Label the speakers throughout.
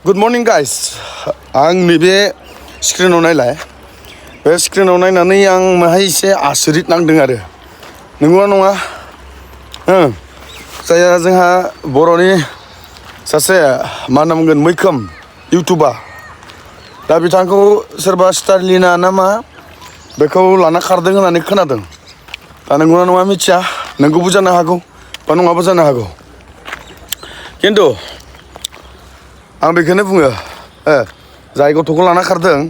Speaker 1: Good morning guys. आं नैबे स्क्रिनाव नायलाय बे स्क्रिनाव नायनानै आं माहाय एसे आसरित नांदों आरो नंगौना नङा जायहा जोंहा बर'नि सासे मा होनना बुंगोन मैखोम इउटुबार दा बिथांखौ सोरबा स्टारलिना ना मा बेखौ लाना खारदों होननानै खोनादों दा नंगौना नङा मिथिया नंगौबो जानो हागौ बा नङाबो जानो हागौ खिन्थु आं बेखौनो बुङो जाय गथ'खौ लाना खारदों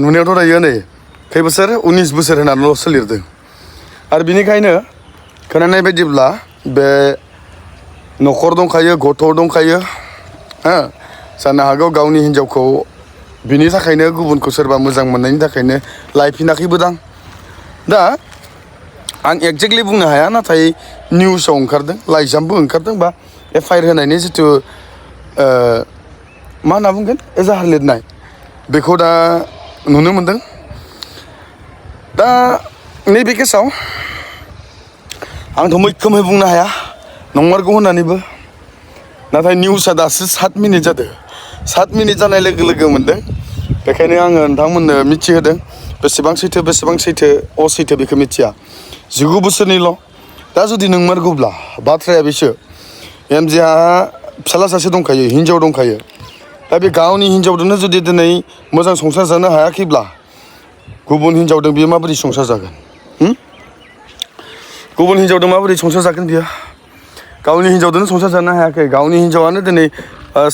Speaker 1: नुनायावथ' दायो नै खै बोसोर 19 बोसोर होनानैल' सोलिरदों आरो बिनिखायनो खोनानाय बायदिब्ला बे न'खर दंखायो गथ' दंखायो जानो हागौ गावनि हिन्जावखौ बिनि थाखायनो गुबुनखौ सोरबा मोजां मोननायनि थाखायनो लायफिनाखैबो दां दा आं एक्जेक्टलि बुंनो हाया नाथाय निउसाव ओंखारदों लाइजामबो ओंखारदों बा एफआइआर होनायनि जिथु मा होनना बुंगोन एजाहार लिरनाय बेखौ दा नुनो मोनदों दा नैबे केसाव आंथ' मैखोमै बुंनो हाया नंमारगौ होननानैबो नाथाय निउसआ दासो 7 मिनिट जादों 7 मिनिट जानाय लोगो लोगो मोनदों बेखायनो आङो नोंथांमोननो मिथिहोदों बेसेबां सैथो असैथो बेखौ मिथिया 19 बोसोरनिल' दा जुदि नंमारगौब्ला बाथ्राया बेसो एमजेहा फिसाला सासे दंखायो हिन्जाव दंखायो दा बे गावनि हिन्जावजोंनो जुदि दिनै मोजां संसार जानो हायाखैब्ला गुबुन हिन्जावजों बियो माबोरै संसार जागोन गुबुन हिन्जावजों माबोरै संसार जागोन बियो गावनि हिन्जावजोंनो संसार जानो हायाखै गावनि हिन्जावानो दिनै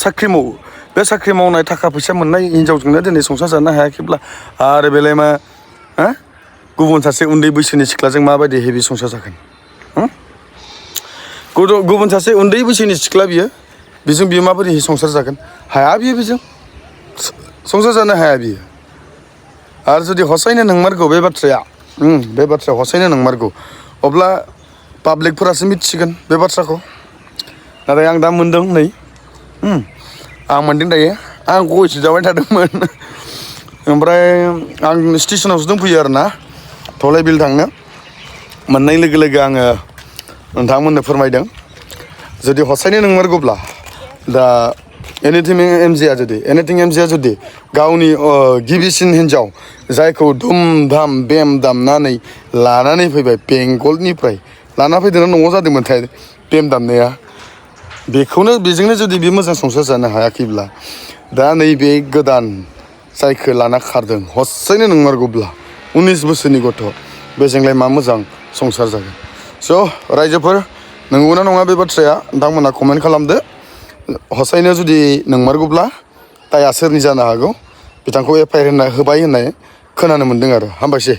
Speaker 1: साख्रि मावो बे साख्रि मावनाय थाखा फैसा मोननाय हिन्जावजोंनो दिनै संसार जानो हायाखैब्ला आरो बेलाय मा गुबुन सासे उन्दै बैसोनि सिख्लाजों माबायदि हेभि संसार जागोन गुबुन सासे उन्दै बैसोनि सिख्ला बेजों बियो माबोरै संसार जागोन हाया बियो बेजों संसार जानो हाया बियो आरो जुदि हसायैनो नंमारगौ बे बाथ्राया हसायैनो नंमारगौ अब्ला पाब्लिकफोरासो मिथिसिगोन बे बाथ्राखौ नाथाय आं दा मोन्दों नै आं मोन्दों दायो आं गयसो जाबाय थादोंमोन ओमफ्राय आं स्टेसनावसो दंफैयो आरो ना थलाय बिल थांनो मोननाय लोगो लोगो आङो नोंथांमोननो फोरमायदों जुदि हसायैनो नंमारगौब्ला दा एनिथिं एमजेआ जुदि गावनि गिबिसिन हिन्जाव जायखौ धुम धाम बेम दामनानै लानानै फैबाय बेंगलनिफ्राय लाना फैदोंना न'आव जादोंमोनथाय बेम दामनाया बेजोंनो जुदि बे मोजां संसार जानो हायाखैब्ला दा नैबे गोदान जायखौ लाना खारदों हसायैनो नंमारगौब्ला 19 बोसोरनि गथ' बेजोंलाय मा मोजां संसार जागोन स' रायजोफोर नंगौना नङा बे बाथ्राया नोंथांमोना कमेन्ट खालामदो हसायैनो जुदि नंमारगौब्ला दाया सोरनि जानो हागौ बिथांखौ एफआइआर होबाय होननाय खोनानो मोन्दों आरो हामबायसै